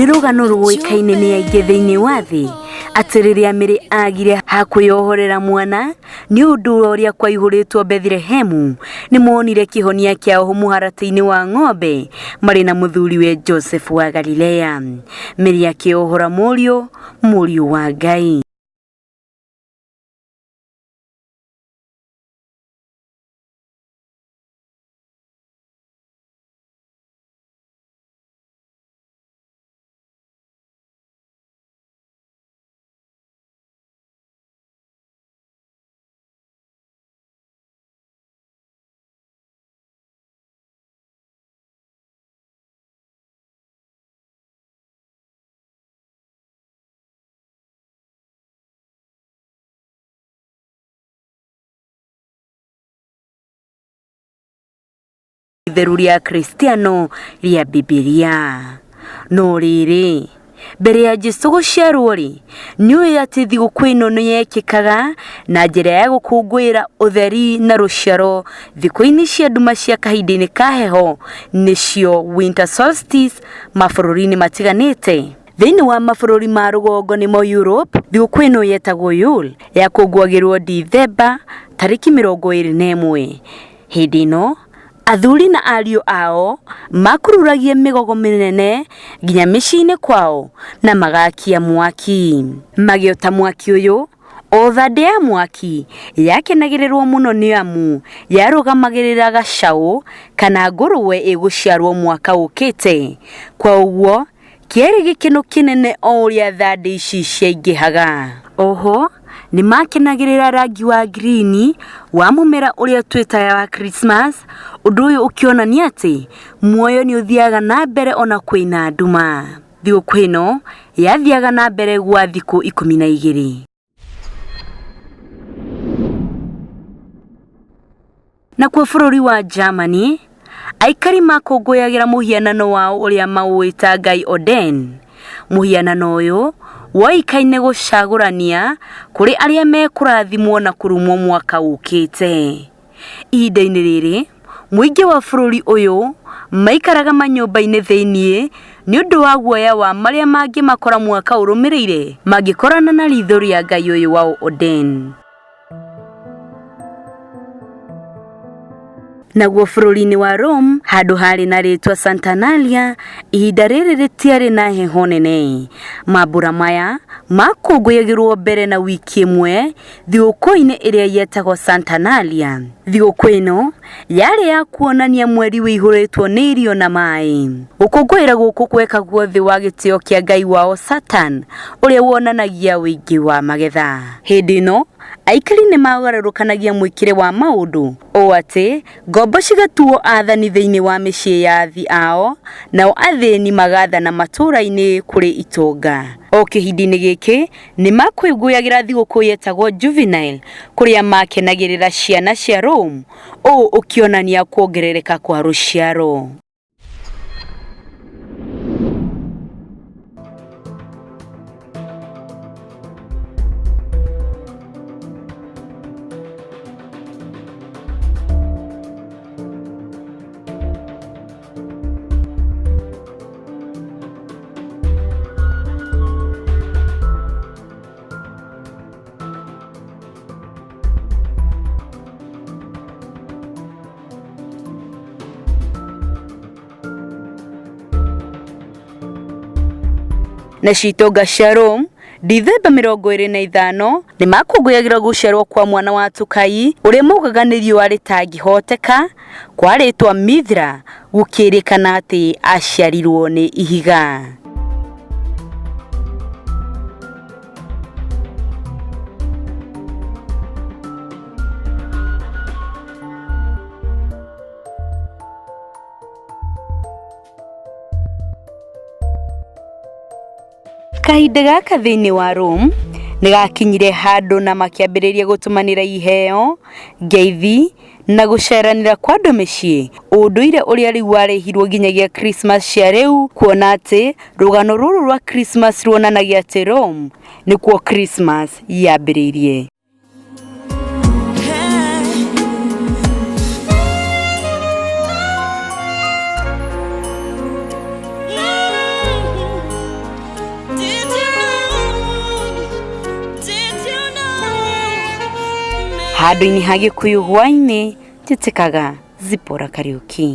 Rũgano rũĩkaine nĩ aingĩ thĩinĩ wa thĩ atĩ rĩrĩa Mary agire ha kwĩyohorera mwana nĩ ũndũ wa ũrĩa kwaihũrĩtwo Bethilehemu, nĩ monire kĩhonia kĩao mũharatĩ-inĩ wa ng'ombe marĩ na mũthuriwe Joseph wa Galilea. Mary akĩohora mũriũ, mũriũ wa Ngai. Itheru rĩa Kristiano rĩa Bibilia. No rĩrĩ, mbere ya Jesu gũciarwo rĩ, nĩ ũĩ atĩ thigũkũ ĩno nĩ yekĩkaga na njĩra ya gũkũngũĩra ũtheri na rũciaro thikũ-inĩ cia nduma cia kahinda-inĩ ka heho, nĩcio winter solstice mabũrũri-inĩ matiganĩte. Thĩinĩ wa mabũrũri ma rũgongo nĩmo Europe, thigũkũ ĩno yetagwo Yule, yakũngũagĩrwo Dithemba tarĩki 21. Hĩndĩ ĩno, athuri na ariũ ao makururagia mĩgogo mĩnene nginya mĩciĩ-inĩ kwao na magakia mwaki. Magĩota mwaki ũyũ, o thandĩ ya mwaki yakenagĩrĩrwo mũno nĩ amu yarũgamagĩrĩra gacaũ kana ngũrũwe ĩgũciarwo mwaka ũkĩte. Kwa ũguo, kĩarĩ gĩkeno kĩnene o ũrĩa thandĩ ici ciaingĩhaga. Oho, nĩ makenagĩrĩra rangi wa ngirini wa mũmera ũrĩa twĩtaga wa Christmas, ũndũ ũyũ ũkĩonania atĩ muoyo nĩ ũthiaga na mbere ona kwĩna nduma. Thigũkũ ĩno yathiaga na mbere gwa thikũ 12. Nakuo bũrũri wa Germany, aikari makũngũyagĩra mũhianano wao ũrĩa maũĩta Ngai Odin. Mũhianano ũyũ woĩkaine gũcagũrania kũrĩ arĩa mekũrathimwo na kũrumwo mwaka ũkĩte. Ihinda-inĩ rĩrĩ, mũingĩ wa bũrũri ũyũ maikaraga manyũmba-inĩ thĩinĩ nĩ ũndũ wa guoya wa marĩa mangĩmakora mwaka ũrũmĩrĩire mangĩkorana na ritho rĩa Ngai ũyũ wao Odin. Naguo bũrũri-inĩ wa Rome, handũ harĩ na rĩtwa Santanalia, ihinda rĩrĩ rĩtiarĩ na heho nene. Mambura maya makũngũyagĩrwo mbere na wiki ĩmwe thigũkũ-inĩ ĩrĩa yetagwo Santanalia. Thigũkũ ĩno yarĩ ya kuonania mweri ũihũrĩtwo nĩ irio na maĩ. Gũkũngũĩra gũkũ gwekagwo thĩ wa gĩtĩo kĩa ngai wao Saturn, ũrĩa wonanagia ũingĩ wa magetha. Hĩndĩ ĩno, aikari nĩ magarũrũkanagia mwĩkĩre wa maũndũ ũũ atĩ ngombo cigatuo athani thĩinĩ wa mĩciĩ ya athi ao, nao athĩni magathana matũũra-inĩ kũrĩ itonga. O kĩhinda-inĩ gĩkĩ, nĩ makũngũyagĩra thigũkũ yetagwo Juvenile, kũrĩa makenagĩrĩra ciana cia Rome, ũũ ũkĩonania kuongerereka kwa rũciaro. Nacio itonga cia Rome, Dithemba 25, nĩ makũngũyagĩra gũciarwo kwa mwana wa Tũkai ũrĩa maugaga nĩ riũa rĩtangĩhoteka kwa rĩtwa Mithra, gũkĩrĩkana atĩ aciarirwo nĩ ihiga. Kahinda gaka thĩinĩ wa Rome nĩ gakinyire handũ na makĩambĩrĩria gũtũmanĩra iheo, ngeithi na gũceranĩra kwa andũ mĩciĩ, ũndũire ũrĩa rĩu warehirwo nginyagia Christmas cia rĩu kuona atĩ rũgano rũrũ rwa Christmas ruonanagia atĩ Rome nĩkuo Christmas yambĩrĩirie. Handũ-inĩ ha Gĩkũyũ hwainĩ, njĩtĩkaga Zipporah Kariuki.